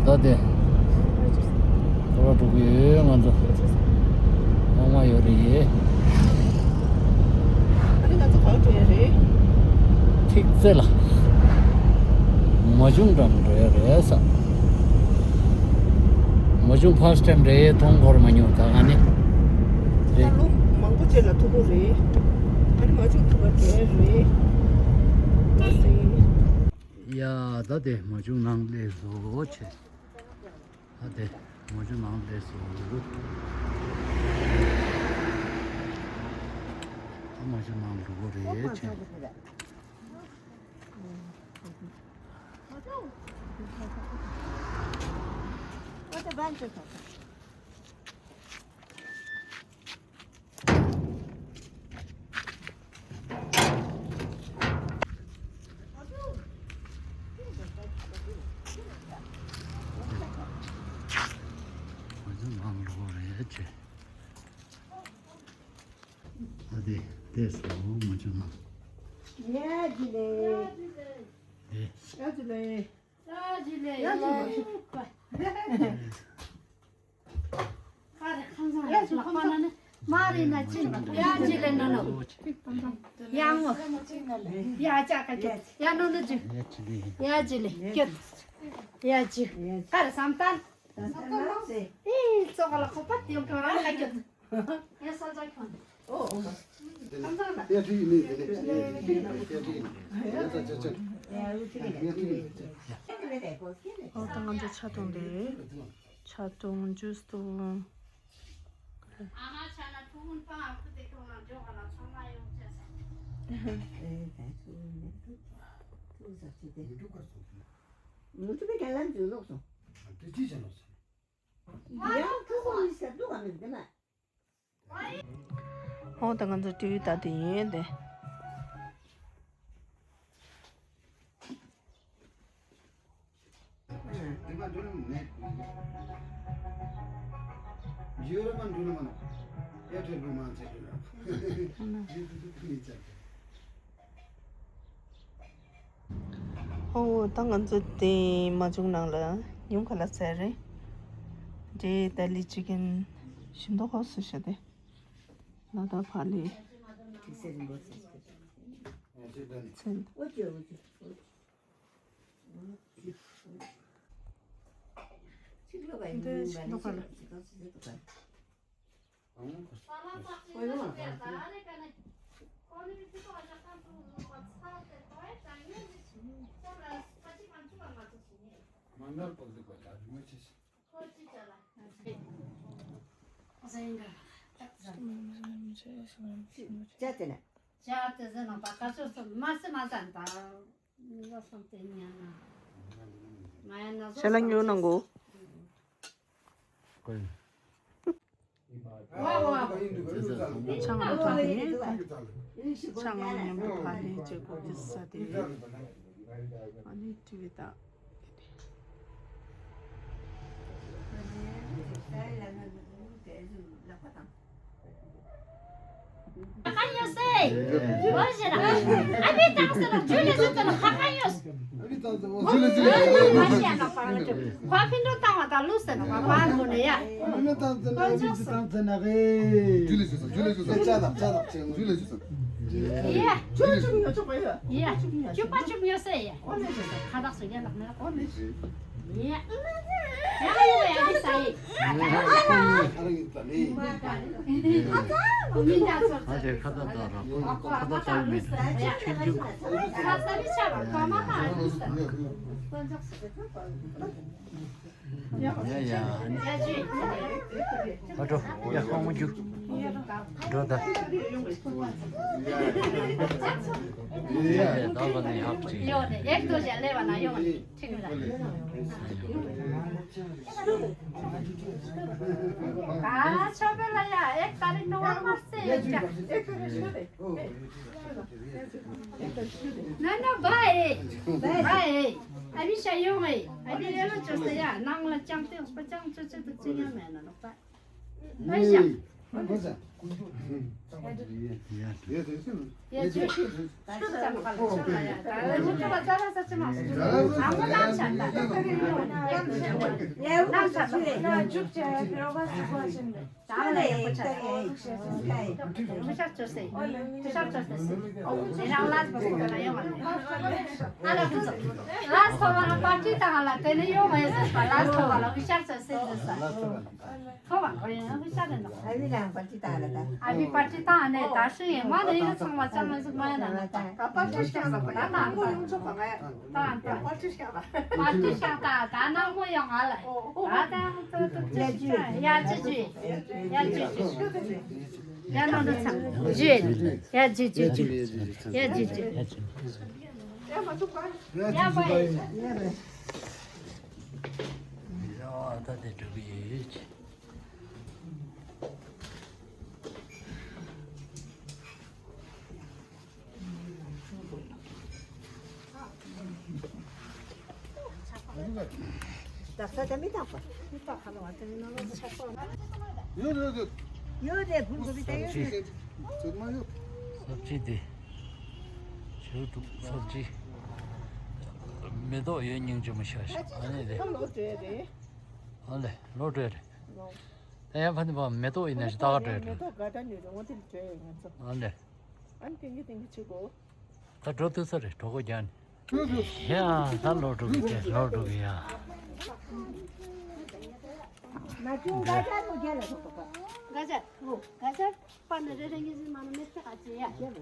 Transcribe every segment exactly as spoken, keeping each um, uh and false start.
ད་དེ། ག་པར་འགྲོ་གི་ཡོད་ང་ཚོ། ཨ་མ་ཡོད་རེད། ཨ་ནི་ང་ཚོ་ག་པར་འགྲོ་ཡ་རེད། ཐིག་ཙེ་ལ། མ་ཆུང་འགྲམ་འགྲོ་ཡ་རེད་ས། མ་ཆུང་ཕར་སི་ཊའིམ་རེད། མཐོང་འཁོར་མ་མྱོང་ད་ག་ནི། རེད། ལོ་མང་པོ་རྗེས་ལ་ཐུག་གི་རེད། ཨ་ནི་མ་ཆུང་ཐུག་པ་རེད་རེད། ལགས་སེ། ཡ་ད་དེ་མ་ཆུང་ནང་སླེབས་སོང་བྱས། ད་དེ་མ་ཆུང་ནང་སླེབས་སོང་། ད་མ་ཆུང་ནང་འགྲོ་གི་རེད་བྱས། ཨ་དེ་དེ་སོང་མ་བྱུང་ན། ཡ་ཇི་ལེ། ཨེ། ཡ་ཇི་ལེ། ཡ་ཇི་ལེ། ཡ་ཇི་ལེ། ཁ་རེ་ཁང་ཚང་ཡ་ཇི་ལག་པ་ན་ནི་མ་རེད་ན་ཅི་ཡ་ཇི་ལེ་ན་ནོ། ཡ་ངོ་། ཡ་ཅག་ག་ཅི་ཡ་ནོ་ནོ་ཅི། ཡ་ཇི་ལེ་ཀྱོད། ཡ་ཇི། ཁ་རེ་བསམ་ཏན། ཨེ་ཙོག་ལ་ཁོ་པ་ཏེ་ཡོང་ཁྱོད་རང་ལ་ཁྱོད། ཡ་ས་ཙོག་ཁྱོད། ཨོ་ཨོ་མ། ཁམས་བཟང་ལ། ཡ་ཁྲི་ཡིན་ནི་དེ་ནས་ཁྲི་ཡིན་ནི་དེ་ནས་ཡ་ཁྲི་ཡིན་ནི་ཡ་ད་ཅ་ཅ། ཡ་ཁྲི་ཡིན་ནི་ཡ་ཁྲི་ཡིན་ནི། ཨོ་ད་ང་ཚོ་ཆ་འཐུང་རེད། ཆ་འཐུང་ཇུས་འཐུང་། ཨ་མ་ཆ་ན་ཕྲུ་གུ་པང་ཨ་ཁུ་དེ་ཁྱོད་ལ་འཇོག་ག་ལ་ཚང་མ་ཡོང་ཆ་ས། ཨེ་ད་ཚུ་ནས་ཐུག་ཐུག་ས་ཅི་དེ། མུ་ཐུ་པའི་ག་ལམ་ཅུ་ལོག་སོང་། དེ་ཅི་བྱ་ལོག་སོང་། ཡང་ཕྲུ་གུ་ཡིན་ཟེར་འདུག་ག་མི་འདི་ན། ཨོ་ད་ང་ཚོ་ཊི་ཝི་ལྟ་དེ་ཡིན་ཏེ། ཨོ་ད་ང་ཚོ་དེ་མ་བྱུང་ནང་ལ་ཉུང་ཁ་ལ་ཚར་རེད། འདྲེ་ད་ལི་ཅི་ཀན་ཞིམ་མདོག་ཧོ་སུ་ཤ་དེ་ལ་ད་ཕ་ལི་ཚན། འདི་ཞིམ་མདོག་ཁ་ལ། ཤ་ལ་ཉོ་ནང་གོ། ཆང་ལ་ཐོག་ནས་ཆང་ལ་མཉམ་དུ་ཕ་ལེ་བྱེད་དགོས་དེ་ས་དེ་ཨ་ནི་ཊི་ཝི་ད། ཁ་ཉོ་སེ། ཨ་མི་དང་སེ་ལ་ཇུ་ལེ་ཟེར་ཏེ་ལ་ཁ་ཁ་ཉོ་སེ། ཁ་ཕི་འགྲོ་བཏང་བ་དང་ལུག་སེ་ན་ཁ་པར་དགོས་ནས་ཡ། ཨ་མི་དང་སེ་ན་ཨ་མི་དང་སེ་ན་གི། ཇུ་ལེ་ཟེར་སོང་ཇུ་ལེ་ཟེར་སོང་ཅ་དང་ཅ་དང་ཅ་ཇུ་ལེ་ཟེར་སོང་། ཡ། ཇུ་ལེ་ཟེར་སོང་། ཡ། ཇུ་པ་ཇུ་ཉོ་སེ་ཡ། ཁ་བཏགས་སུ་ཡ་ལག་ན་ཨོ་ལེ། ཡ། ཡ་ཡ་ཡ་ཡ་ས་ཡི། ཨ་ཅེ་ཁ་ད་ད་ར་ཁ་ད་ད་མེད་ཆུ་ཆུ། ཡ་ཡ། ཨ་འགྲོ་ཡ་ཁོང་མོ་རྒྱུག་འགྲོ་ད། ཡ་ཡ་ད་བ་ནས་ཧབ་ཅིག་ཡོད་ནས་ཡེག་ཏོ་ཞལ་ལས་བ་ན་ཡོང་ནས། ཨ་ཆོ་པེ་ལ་ཡ་ཨེག་ཏ་རིག་ནོ་བ་མ་སེ་ཡ་ཅ། ན་ན་བ་ཨེ། བ་ཨེ། ཨ་བི་ཤ་ཡོང་ཨེ། ཨ་བི་ཨེ་ལོ་ཅོ་སེ་ཡ་ནང་ལ་ཅང་ཏེ་སྤ་ཅང་ཅོ་ཅོ་དུ་ཅི་ཡ་མེ་ན་ནོ་བ། ཨེ་ཤ། ཐོབ་པ་ཁོ་ཡང་ཧུ་ཤ་རེད་འདུག་ཨ་བི་ལའང་པར་ཏི་བཏང་ལ་ད། ཨ་བི་པར་ཏི་བཏང་ནས་ད་ཧྲི་ཡེ་མ་ནས་ཡིན་ཚང་མ་ཅང་མ་ཟིག་མ་ཡིན་ན་ད། པར་ཏི་ཤག་ད་ད་ནང་མོ་ཡོང་ཆོག་པ་ང་ཡ། ད་ད་པར་ཏི་ཤག་ད་ད་ནང་མོ་ཡོང་ང་ལ། ད་ད་ད་ད་ཅི་ཅི་ཡ་ཅི་ཅི་ཡ་ཅི་ཅི་ཡ་ནང་དུ་ཚང་ཇུ་ཡ་ཇུ་ཇུ་ཇུ་ཡ་ཇུ་ཇུ་ཡ་པ་ཡ། ཡ་ད་དེ་འགྲོ་གི་ཡོད། ད་ས་ད་མི་ཐག་པ། ཡོད་རེད་ཡོད་རེད། ཡོད་རེད་བུ་གོ་བི་ད་ཡོད་རེད། ཚོད་མ་ཡོད། ཚོད་ཅི་དེ། ཆོས་དྲུག་ཚོད་ཅི། མེ་ཏོག་ཡོད་སྙིང་རྗེ་མོ་ཤ་ཤ་ཨ་ནི་རེད། ཨ་ལེ་ལོ་བྲེལ་རེད། ད་ཡང་ཕ་ནི་བ་མེ་ཏོག་ཡིན་ན་ཞིག་ཏག་ཏག་མེ་རེད། ཏོག་ག་ད་ནི་རོང་དེ་ལ་བྲོས་ཡོད་ང་ཚོ། ཨ་ལེ། ཨ་ནི་དེང་གི་དེང་གི་ཆུ་གོ། ད་འགྲོ་ཐུབ་ས་རེད་གྲོགས་པོ་རྒྱག་ནི། ཡ་ད་ལོ་དྲུག་གི་ལོ་དྲུག་གི་ཡ། ན་ཆུང་ག་ད་ལོ་རྒྱ་ལ་ཐོག་པ། ག་ད་ལོ་ག་ད། པ་ནི་རེ་རེ་ངེས་ཟིན་མ་ནི་མེད་ཀྱི་ཨ་ཅེ་ཡ།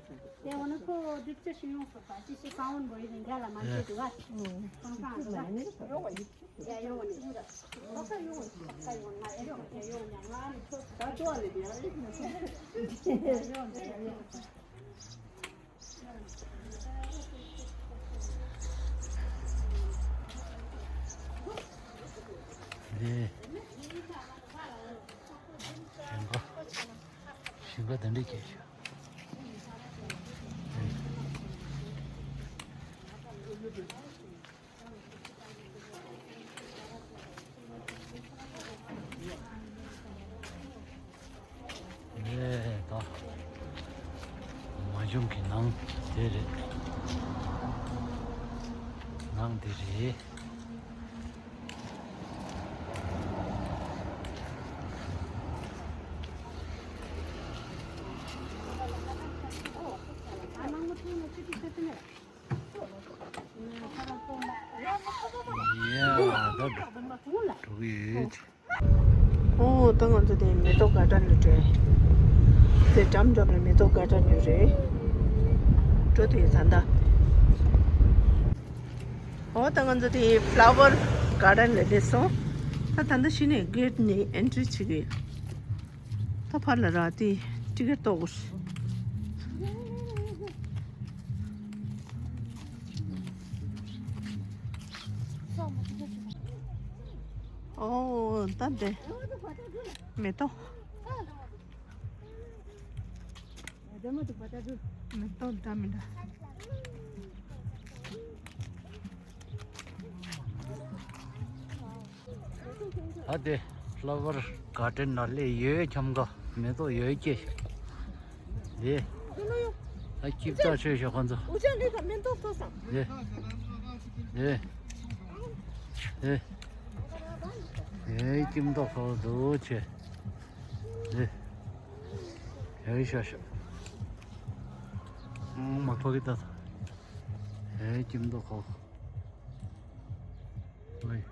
དེ་འོ་ན་ཁོ་སྒྲིག་ཆ་ཞིག་ཡོང་སོང་པ་ཅི་ཞིག་གང་འོན་པོ་ཡིན་ན་རྒྱ་ལ་མ་བྱེད་འདུག་ཨ། ཁོང་ཁང་འདུག་ཨ། ཡ་ཡོང་ནི་ཡོང་ནི་ཡོང་ནི་ང་ཨེ་ཡོང་ཡ་ཡོང་ནི་ང་ཨ་ནི་ཁོ་ད་ཅོ་ཨ་ལེ་དེ་ཡ་ཨེ་ཡོང་སོང་། ཡ་ཡོང་ནི་ཡ་ཡོང་ནི། ཞིང་ཁ་ཞིང་ཁ་དེ་འདྲས་སྐྱེས་ཤག་ཨེ་ད། མ་ཇུང་གི་ནང་དེ་རེད། ནང་དེ་རེད། ཡ་ད་འགྲོ་གི་ཡོད། ཨོ་ད་ང་ཚོ་དེ་མེ་ཏོག་ག་ཏྲ་ལ་འགྲོ། དེ་འགྲམ་འགྲམ་ལ་མེ་ཏོག་ག་ཏྲ་ཉོ་རེད། འགྲོ་དེ་ད་ལྟ། ཨོ་ད་ང་ཚོ་དེ་ཕ་ལ་ཝར་ག་ཏྲན་ལ་སླེབས་སོང་། ད་ད་ལྟ་གཞི་ནས་གེ་ཊི་ནས་ཨེན་ཊི་རི་བྱེད་ཀྱི་ཡོད། ད་ཕར་ལ་ར་དེ་ཊི་ཀེ་ཊི་གཏོང་དགོས། ཨོ་ད་དེ་མེ་ཏོག་མེ་ཏོག་འདྲ་མི་འདྲ། ཨ་དེ་ཕ་ལ་ཝར་ག་ཏྲན་ནང་སླེབས་ཡོད། འཁྱམ་ག་མེ་ཏོག་ཡོད་སྐྱེས་ཤག་དེ་ཨ་སྐྱིད་པོ་ཆེ་ཤག་ཁོང་ཚོ། དེ་དེ་དེ་དེ་སྐྱིད་པོ་ཁོ་འདུག་ཆེ། དེ་ཡ་ཤ་ཤ་མ་ཐོག་གི་ད་ས་ཡ་སྐྱིད་པོ་ཁོ། ཨོའི།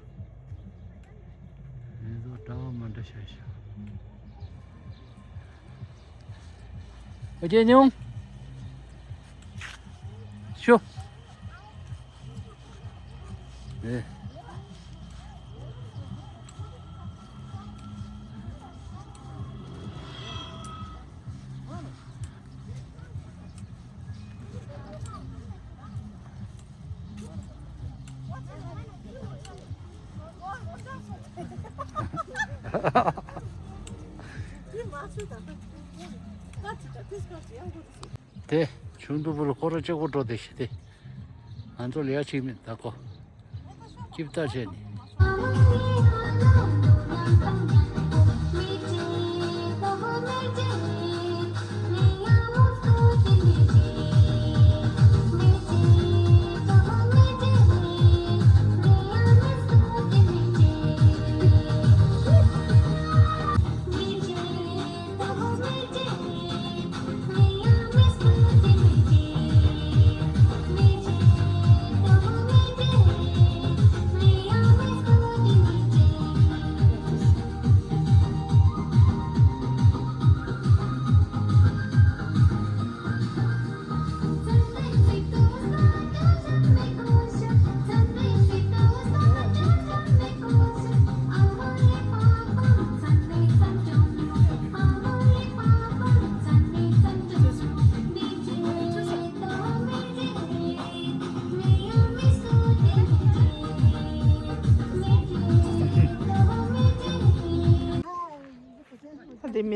མེ་ཏོག་འདྲ་བ་མ་འདྲ་ཤ་ཤ། ཨོ་ཀེ་ཉུང་། ཤོ། ཨེ། དེ་ཆུང་དུ་བུ་ལ་ཁོ་ར་གཅིག་པོ་འགྲོ་དེ་ཤི་དེ། ང་ཚོ་ལ་ཡ་གཅིག་མིན་ད་ཁོ། ཅིབ་ལྟ་བྱས་ནས།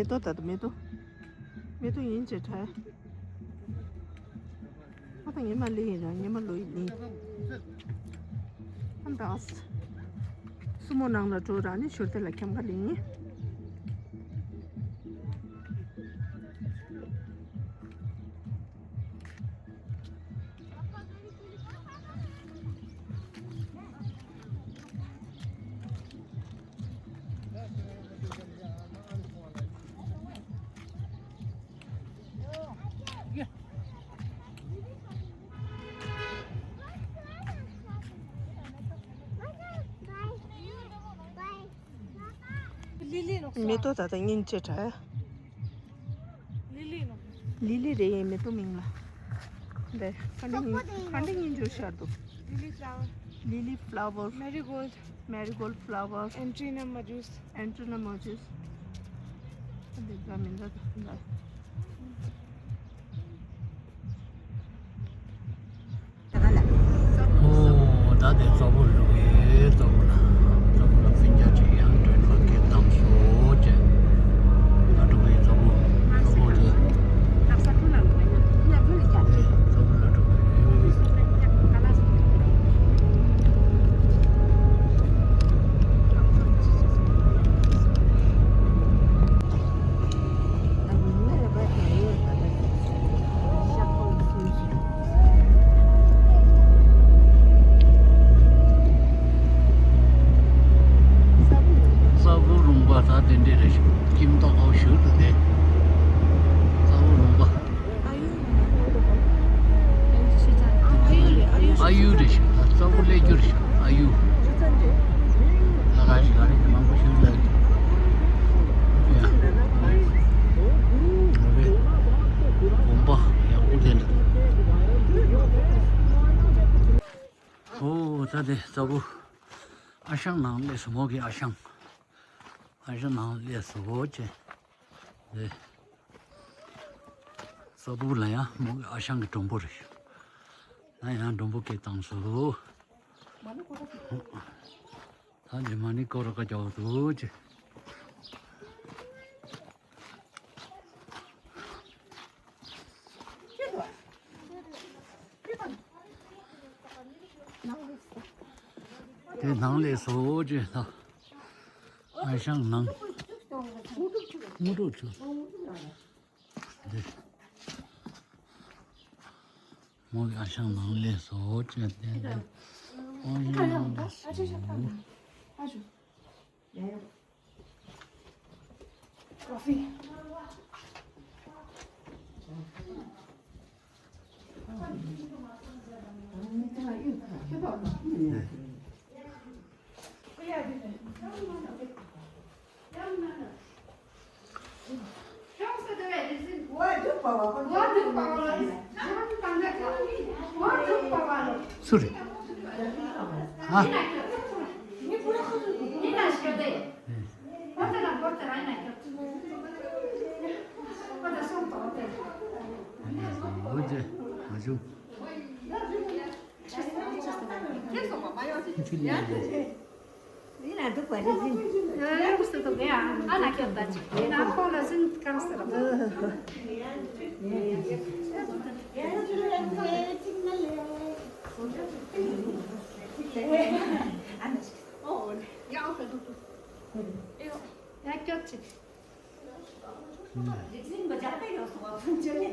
མེ་ཏོག་ད་ད་མེ་ཏོག་མེ་ཏོག་ཡིན་ཅེས་དྲན། ཨ་ད་ངེད་མ་ལི་ཡིན་ར་ངེད་མ་ལོ་ཡིན། ཨ་ད་སུ་མོ་ནང་ལ་འགྲོ་ར་ནི་ཞོར་དེ་ལ་ཁྱམས་ཁ་ལི་ཡིན། མེ་ཏོག་ད་ལྟ་སྙིང་རྗེ་དྲ། ལི་ལི་རེད་ཡིན་མེ་ཏོག་མིང་ལ། འདི་ཁ་འདི་སྙིང་ཁ་འདི་སྙིང་རྗེ་ཤར་འདུག Lily flower. Lily flower. Marigold. Marigold flower. Antrina majus. Antrina majus. འདི་འདྲ་མི་འདྲ་འདྲ། ཨོ། ད་དེ་གཙོ་བོ་ལུག་ཡེ་གཙོ་བོ་ལ་གཙོ་བོ་ལ་སྤུན་ཀྱག་ཅིག་ཡང་འདྲེན་ལ་སྐད་བཏང་སོ་ཅེ། ད་འགྲོ་བའི་གཙོ་བོ་གཙོ་བོ་དེ་གཙོ་བོ་ལ་འགྲོ་བའི་ས་བོ་ལུང་པ་ད་དེ་འདྲས་རེད་ཤག་ཁྱིམ་ཐོག་ཨའུ་ཞུ་དུ་དེ་ས་བོ་ལུང་པ། ཨ་ཡུ་རེད་ཤག་ད་ས་བོ་ཀླད་ཀྱུ་རེད་ཤག་ཨ་ཡུ། ད་ག་རེ་ག་རེ་མང་པོ་ཞུ་ལ། ཡ། དགོན་པ་ཡག་པོ་དེ་འདྲ། ཨོ། ད་དེ་གཙོ་བོ་ཨ་ཞང་ནང་སླེབས་སོང་། མོ་གི་ཨ་ཞང་། ཨ་ཞང་ནང་སླེབས་སོང་ཅེ། དེ་གཙོ་བོ་ལ་ཡང་མོ་གི་ཨ་ཞང་གི་གྲོང་པོ་རེད། ད་ཡང་གྲོང་པོ་སྐད་བཏང་སོང་། ད་འདི་མ་ཎི་སྐོར་ར་ཀ་རྒྱག་འདུག་ཅེ། དེ་ནང་ལས་བཟོ་བྱས་ལ། ཨ་ཞང་ནང་། དངོས་གྲུབ་ཆུ། འདི། མོ་ཡ་ཤང་ནང་ལས་བཟོ་བྱས་ཏེ་འདི། ཨོ་ཡ་ནང་ལས་བཟོ། Coffee. Sorry. ཨ། འོ་ཙེ། མ་བྱུང་།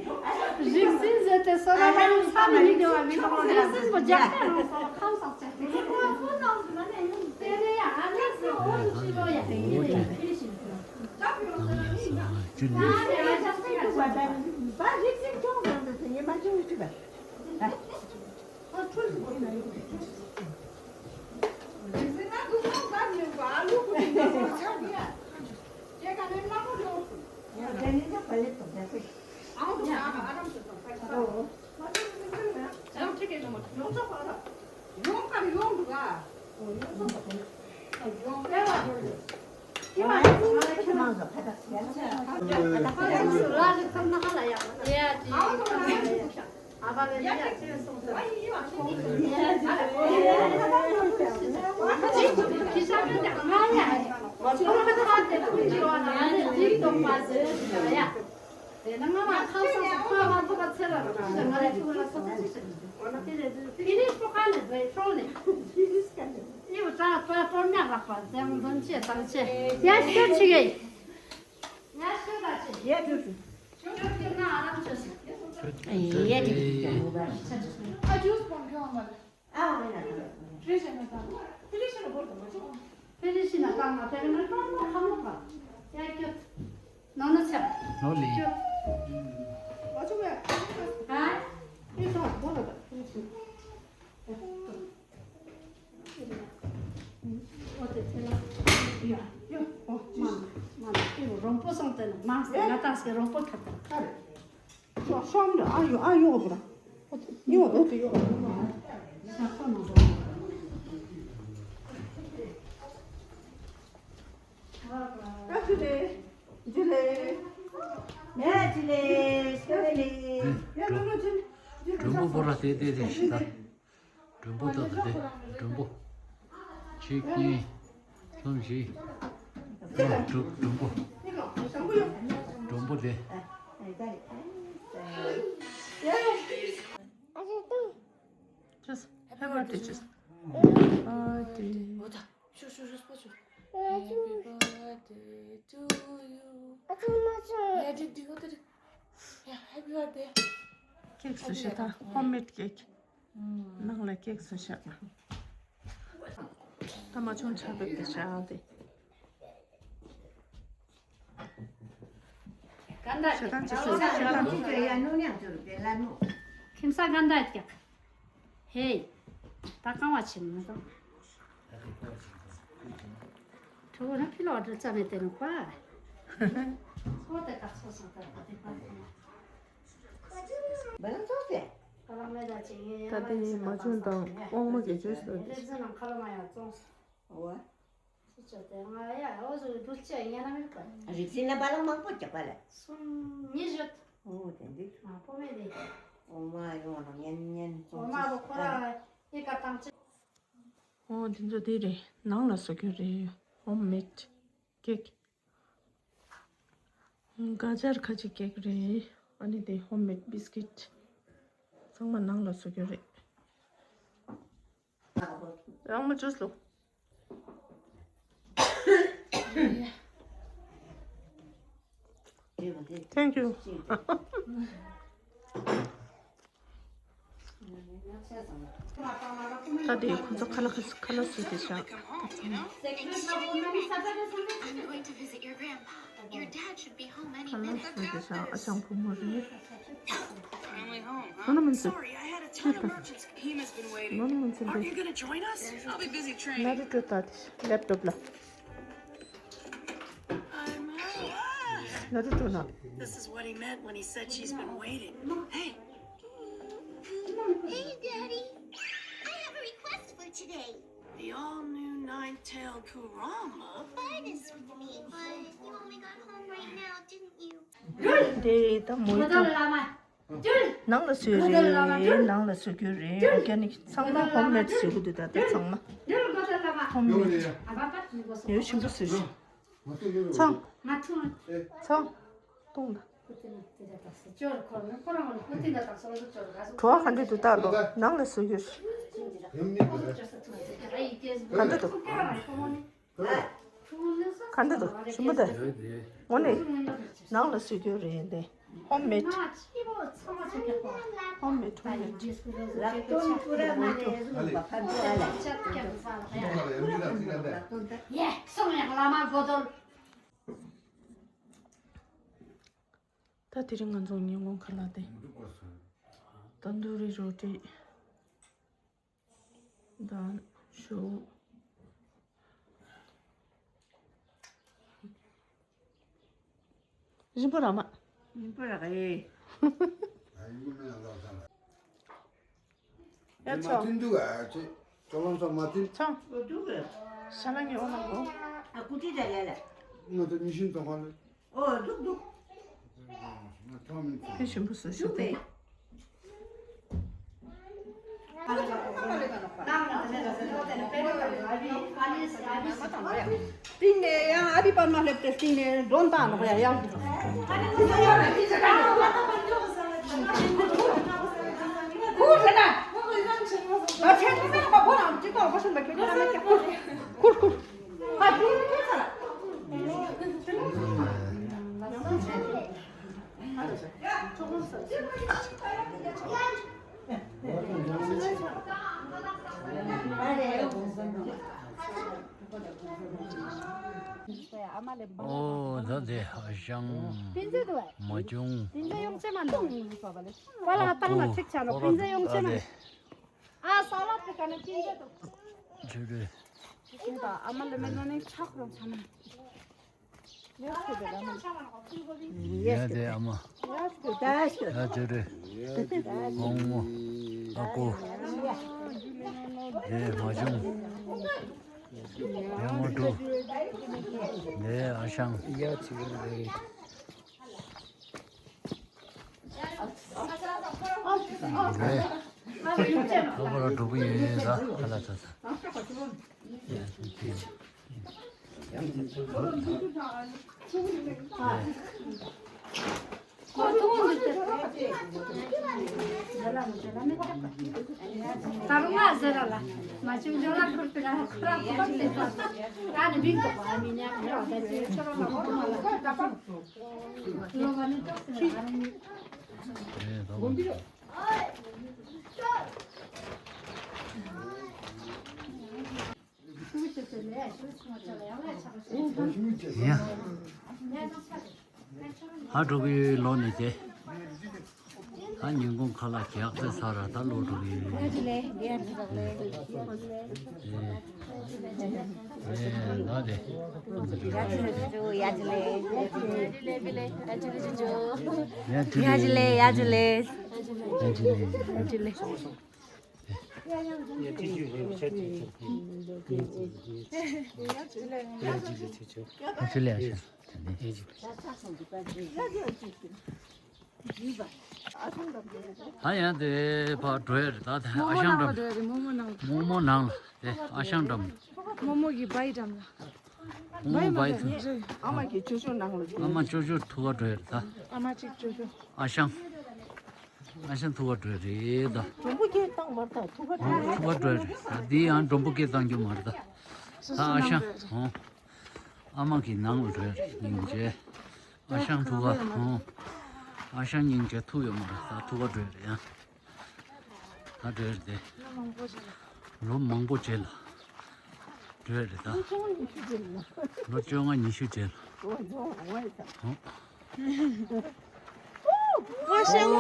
རིག་འཛིན་ཟེར་ཏེ་སོ་ར་རང་ས་མི་ཉིད་དེ་བ་མི་གཏོང་ར། རིག་འཛིན་པོ་རྒྱག་ས་རང་སོ་ཁམས་བཟང་ཆ་དེ་ཁོ་ཁོ་ནང་དུ་ན་ནས་ཡོང་དེ་རེད་ཡ། ཨ་ནི་སོ་འོ་དུ་ཅི་ལོ་ཡ་དེ་ཡིན་རེད་ཡ། དེ་བཞིན་དུ་ལ་ཨ་ནི་ཡ་ཅི་ལོ་ཡ། རིག་འཛིན་ཅུང་ཟང་དུ་དེ་ཡིན་མ་ཅུང་ཅི་བ། རོང་པོ་སོང་སྟེ་ན་མང་སེ་ང་ཏང་སེ་རོང་པོ་ཁ་ཏང་། ཤོམ་ར་ཨ་ཡོ་ཨ་ཡོ་བ་ར། ཡོ་བ་ཏེ་ཡོ་བ། ཨ་ཅི་ལེ། ཅི་ལེ། ཡ་ཅི་ལེ། ཅི་ལེ། ཡ་ལོ་ལོ་ཅི། མགྲོན་པོ་བོར་བ་དེ་དེ་དེ་ཤི་ད། མགྲོན་པོ་ད་དེ་མགྲོན་པོ། གཅིག་གཉིས། གསུམ་བཞི། ཨོ་མགྲོན་མགྲོན་པོ། མགྲོན་པོ་དེ། Just happy birthday, just. Happy birthday. Happy birthday to you. ཡ་ཅིག་ཅིག་ཨོ་ད་ཅིག་ཡ་happy birthday. ཁེག་བཟོ་ཤེས་ད། ཧོམ་མེད་ཁེག་ནང་ལ་ཁེག་བཟོ་ཤེས། ད་མ་ཆུང་ཆ་བེག་དེ་ཤ་དེ། ཤ་ཏང་ཅི་སོ་ཤ་ཏང་། ཁྱིམ་ས་ག་འདྲ་ཀྱག་ཧེ། ད་གང་བ་ཆེ་མི་འདུག་ཁྲོ་བོ་ན་ཕི་ལོག་འགྲོ་ཙམ་མེད་དེ་ནུག་པ། ཁོ་དེ་ཀ་ཚོ་སོང་ད་ད་དེ་པ། ད་དེ་མ་ཆུང་དང་དབང་མོ་གི་ཇུས་ལ། རིག་འཛིན་ན་བ་ལ་མང་པོ་རྒྱག་པ་ལ། གསུམ་གཉིས་བཞི། ཨོ་དེ་འདི། ཨོ་མ་ཡོང་ལ་ཉན་ཉན། ཨོ་མ་རོ་ཁོ་ར་ཨེ་ཀ་ཏང་ཅི། ཨོ་འདི་ཚོ་དེ་རེད། ནང་ལ་བཟོ་རྒྱུ་རེད། ཧོམ་མེད་ཀེག་ག་ཇར་ཁ་ཅིག་ཀེག་རེད། ཨ་ནི་དེ་ཧོམ་མེད་བིས་ཀིཊ། ཚང་མ་ནང་ལ་བཟོ་རྒྱུ་རེད། རང་མ་ཇུས་ལོ། Thank you. ད་དེ་ཁོ་ཚོ་ཁ་ལག་ཁ་ལག་བཟོས་ཏེ་བཞག Your dad should be home any minute now. ཨ་ཅང་བུ་མོ་རེད། ང་ནི་མིན་ཚེ། ཅི་ད། ང་ནི་མིན་ཚེ་འདི། ན་རུ་ཏོ་ལྟ་དེ་ལེབ་ཊོབ་ལ། ན་རུ་ཏོ་ན། This is what he meant when he said she's been waiting. Hey. Hey, Daddy. I have a request for today. The all-new nine-tailed Kurama. Buy this with me, but you only got home right now, didn't you? དེ་ད་མོ་ཡི་ད། ནང་ལ་བཟོས་རེད། ནང་ལ་བཟོ་རྒྱུ་རེད། ཨོར་གེ་ནིག་ཚང་མ་ཧོམ་མེད་བཟོ་གི་འདུག་ད་ད་ཚང་མ་ཧོམ་མེད། ཡོད་ཞིམ་པོ་བཟོས་རེད། ཚང་། ཚང་། ཏོང་ད། བྲོ་བ་ག་འདྲ་འདུག་ལྟ་ལོ། ནང་ལ་བཟོ་རྒྱུ་རེད། ག་འདྲ་འདུག་ག་འདྲ་འདུག་ཞིམ་པོ་འདུག་འོ་ནི། ནང་ལ་བཟོ་རྒྱུ་རེད་འདི། ཧོམ་མེད། ཧོམ་མེད་ཧོམ་མེད། ད་དེ་རིང་ང་ཚོ་ཉིན་གུང་ཁ་ལག་དེ། ཏན་དུ་རི་རོ་ཏི། དང་ཞོ། རིན་པོ་ར་མ། རིན་པོ་ར་ག་ཡེ། ཡ་ཆོ། མ་ཐུན་འདུག་ཨ་ཅེ། ཅོ་ལོང་ཚོ་མ་ཐུན། ཆང་། འདུག་གི། ཤ་ལ་ངའི་འོ་ལ་གོ། ཨ་ཀུ་ཏི་ད་ལ་ལ། ང་ཚོ་ཉི་ཤིན་ཙོ་ག་ལ། ཨོ་འདུག་འདུག་ཕེ་ཞིམ་པོ་བཟོས་ཤག་ཏེ། Hey, Daddy, I have a request for today. སྟེང་ནས་ཡང་ཨ་བི་པར་མ་སླེབས་ཏེ་སྟེང་ནས་མགྲོན་བཏང་ནོ་ཡ་ཡང་། ཁུར་ཁུར། ཨོ་ད་དེ་ཨ་ཞང་མ་བྱུང་། པ་ལ་བཏང་ན་ཁྲིག་ཆ་ནོ་པིན་ཛེ་ཡོང་ཆེ་མ། ཨ་ས་ལ་ཏི་ཀ་ནེ་པིན་ཛེ་དུ། ཆུ་རེད། ཨ་མ་ལེ་མེ་ནོ་ནི་ཆག་རོ་ཆ་ན། ཡ་དེ་ཨ་མ། ཡ་ཇོ་རེ། ཨོང་མོ། ཨ་ཀོ། དེ་མ་བྱུང་། དེ་མོ་ཀྲུ། དེ་ཨ་ཞང་། ཡ་ཆི་རེ། དེ་ཨ་ཁོ་ར་འགྲོ་གི་ཡོད་ད་ཁ་ལ་ཚ་ཚ། ཡ། ཧ་འགྲོ་གི་ལོ་ནི་དེ། ད་ཉིན་གུང་ཁ་ལག་རྒྱག་ཚེ་ཚར་ར་ད་ལོ་འགྲོ་གི་ཡོད། ཡ་ཇི་ལེ་ཡ་ཇི་ལེ། ཡ་ཇི་ལེ་ཇུ་ཇུ། ཡ་ཇི་ལེ་ཡ་ཇི་ལེ། ཡ་ཇི་ལེ་ཡ་ཇི་ལེ། ཡ་ཇི་ལེ་ཡ་ཇི་ལེ། ཡ་ཇི་ལེ་ཡ་ཇི་ལེ། ད་ཡང་དེ་ཕར་འགྲོ་ཡ་རེད། ད་དེ་ཨ་ཞང་འགྲམ། རྨོ་མོ་ནང་ལ་དེ་ཨ་ཞང་འགྲམ། རྨོ་མོ་གི་བའི་འགྲམ་ལ། རྨོ་མོ་བའི་ཐུག་ཨ་མ་གི་ཅོ་ཅོ་ནང་ལ། ཨ་མ་ཅོ་ཅོ་ཐུག་ག་འགྲོ་ཡ་རེད་ད། ཨ་མ་གཅིག་ཅོ་ཅོ། ཨ་ཞང་། ཨ་ཞང་ཐུག་ག་འགྲོ་ཡ་རེད་ད། མགྲོན་པོ་སྐད་བཏང་མ་རེད་ད་ཐུག་ག་འགྲོ་ཡ་རེད། ཐུག་ག་འགྲོ་ཡ་རེད་ད། འདི་ཡང་མགྲོན་པོ་སྐད་བཏང་རྒྱུ་མ་རེད་ད། ད་ཨ་ཞང་། ཨ་མ་གི་ནང་ལ་འགྲོ་ཡ་རེད་སྙིང་རྗེ། ཨ་ཞང་ཐུག་ག་ཨ་ཞང་སྙིང་རྗེ་ཐུག་ཡོད་མ་རེད་ད། ཐུག་ག་འགྲོ་ཡ་རེད་ཡ། ད་འགྲོ་ཡ་རེད་དེ། ལོ་མང་པོ་རྗེས་ལ་འགྲོ་ཡ་རེད་ད། ལོ་བཅོ་ལྔ་ཉི་ཤུ་རྗེས་ལ།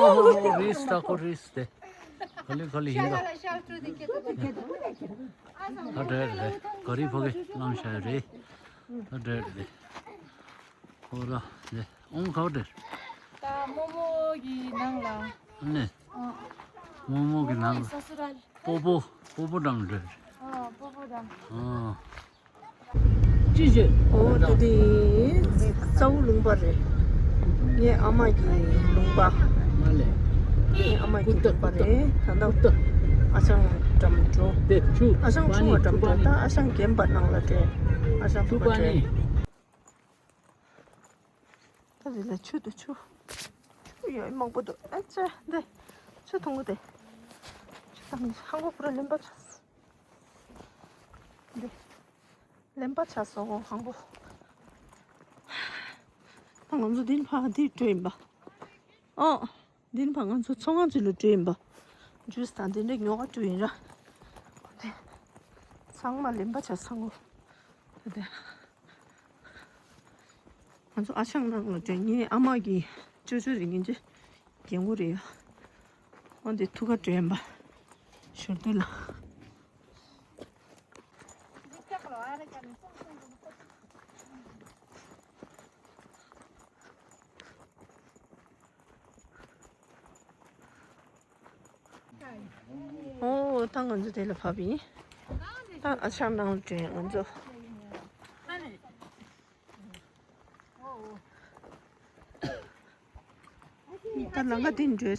ཨོ་རིས་ད་ཁོ་རིས་དེ། ག་ལེ་ག་ལེ་ཡིན་ད། ད་འགྲོ་ཡ་རེད་དེ། ག་རི་ཕ་གི་བླངས་བཞག་ཡ་རེད། ད་འགྲོ་ཡ་རེད་དེ། ཁོ་ར་ལེ་ཨོང་ཁའོ་ཏེ། ད་རྨོ་མོ་གི་ནང་ལ། ནེ། ཨ། རྨོ་མོ་གི་ནང་ལ། ས་སུ་རལ། པོ་པོ་པོ་པོ་དང་འདྲ། ཨ་པོ་པོ་དང་། ཨ། ཅི་ཞིག་ཨོ་ད་དེ་རྩ་བོ་ལུང་པ་རེད། ངའི་ཨ་མ་གི་ལུང་པ། མ་ལེ། ངའི་ཨ་མ་གི་ལུང་པ་རེད་ད་ལྟ། ཨ་ཞང་འགྲམ་འགྲོ། ཨ་ཞང་ཆུང་བ་འགྲམ་འགྲོ་ད་ཨ་ཞང་རྒན་པ་ནང་ལ་འགྲོ། ཨ་ཞང་ཐུག་པ་འགྲོ། ད་རེས་ལ་ཆུ་འདུག་ཆུ། ཆུ་ཡོད་མང་པོ་འདུག་ཨ་ཙི་འདི། ཆུ་འཐུང་གི་དེ། ཆུ་དང་ཧང་གོ་པུ་ར་ལེན་པ་ཆ། འདི། ལེན་པ་ཆ་སོང་ཧང་གོ། ད་ང་ཚོ་འདི་ཕ་འདི་འགྲོ་ཡིན་པ། ཨོ། འདི་ཕ་ང་ཚོ་ཚོང་ཁང་ཅིག་ལ་འགྲོ་ཡིན་པ། ཇུས་དང་འདི་འདྲ་ཉོ་ག་འགྲོ་ཡིན་ར། འདི། ཚང་མ་ལེན་པ་ཆ་སོང་ཧང་གོ། ད་དེ། ང་ཚོ་ཨ་ཞང་ནང་ལ་འགྲོ། ངའི་ཨ་མ་གི་ཅོ་ཅོ་རེད། ངེད་ཚོའི་རྒན་གོག་རེད་ཡ། འོ་འདི་ཐུག་ག་འགྲོ་ཡིན་པ། ཞོར་དུ་ལ། ཨོ་ད་ང་ཚོ་དེ་ལ་བབས་ཡིན། ད་ཨ་ཞང་ནང་ལ་འགྲོ་ཡིན་ང་ཚོ། ད་ལམ་ཁ་འདི་འགྲོ།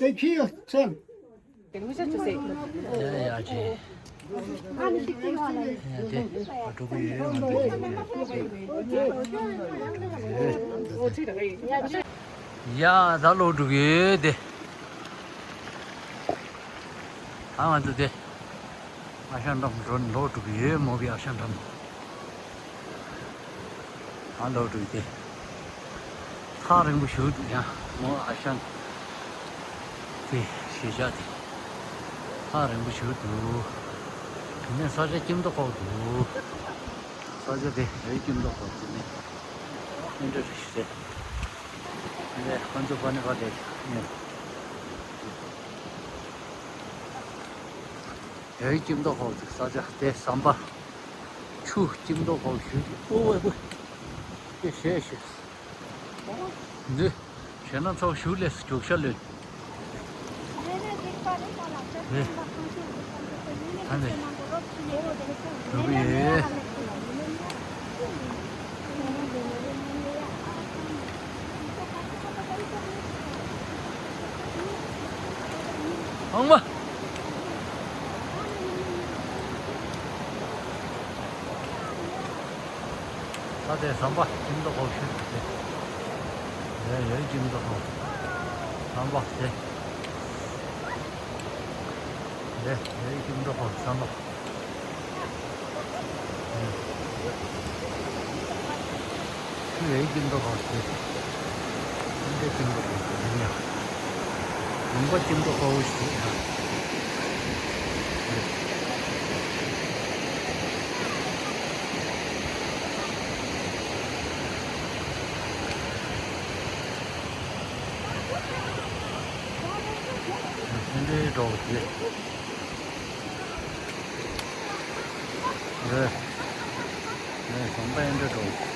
དེ་ཁྱི་ཡོད་ཚད། དེ་ངུ་ཤ་ཅོ་སེ། ཡ་ཡ་ཅི། ཡ་དེ་འགྲོ་གི་ཡོད། ང་ཚོ་འགྲོ་གི་ཡོད། ཡ་ད་ལོག་འགྲོ་གི་ཡོད་དེ། ད་ང་ཚོ་དེ། ཨ་ཞང་འགྲམ་འགྲོ་ནས་ལོག་འགྲོ་གི་ཡོད། མོ་བི་ཨ་ཞང་འགྲམ། ཨ་ལོ་འགྲོ་དེ། ཐག་རིང་པོ་ཞིག་འདུག་ཡང་མོ་ཨ་ཞང་། དེ་ཞེ་བྱ་དེ། ཐག་རིང་པོ་ཞིག་འདུག་དེ་ནས་ས་ཆ་སྐྱིད་མདོག་ཁ་པོ་འདུག་ས་ཆ་དེ་ཡོད་སྐྱིད་མདོག་ཁ་པོ་དེ་ནས། ཨེ་འདྲ་རེད་ཤི་རེད། ཨེ་ཁོ་ཚོ་པ་ནི་པ་དེ་ནས། ཡོད་སྐྱིད་མདོག་ཁ་པོ་འདུག་ས་ཆ་དེ་ཟམ་པ། ཆུ་སྐྱིད་མདོག་ཁ་པོ་ཞུ་གི། ཨོ་ཝེ་ཝེ། དེ་ཞེ་ཞེ། འདི། ཞེ་ན་ཚོགས་ཞུ་ལས་རྒྱུག་ཤ་ལོན། ནི། ད་ནི། རུ་བི། ཨང་མ། ད་དེ་ཟམ་པ་ཁྱིམ་ཐོག་ཁོག་ཤུལ་དེ། དེ་ཡོད་ཁྱིམ་ཐོག་ཁོག་ཟམ་པ་དེ། དེ་ཡོད་ཁྱིམ་ཐོག་ཁོག་ཟམ་པ། དེ་ཡོད་ཁྱིམ་ཐོག་ཁོག་དེ། འདི་ཁྱིམ་ཐོག་ཁོག་དེ་ཡིན་ཡ། ཟམ་པ་ཁྱིམ་ཐོག་ཁོག་ཤུལ་དེ། ཨེ་འདྲའི་འགྲོ་བ་དེ། ཨེ། ཨེ་ཟམ་པ་ཨེ་འདྲ་འགྲོ།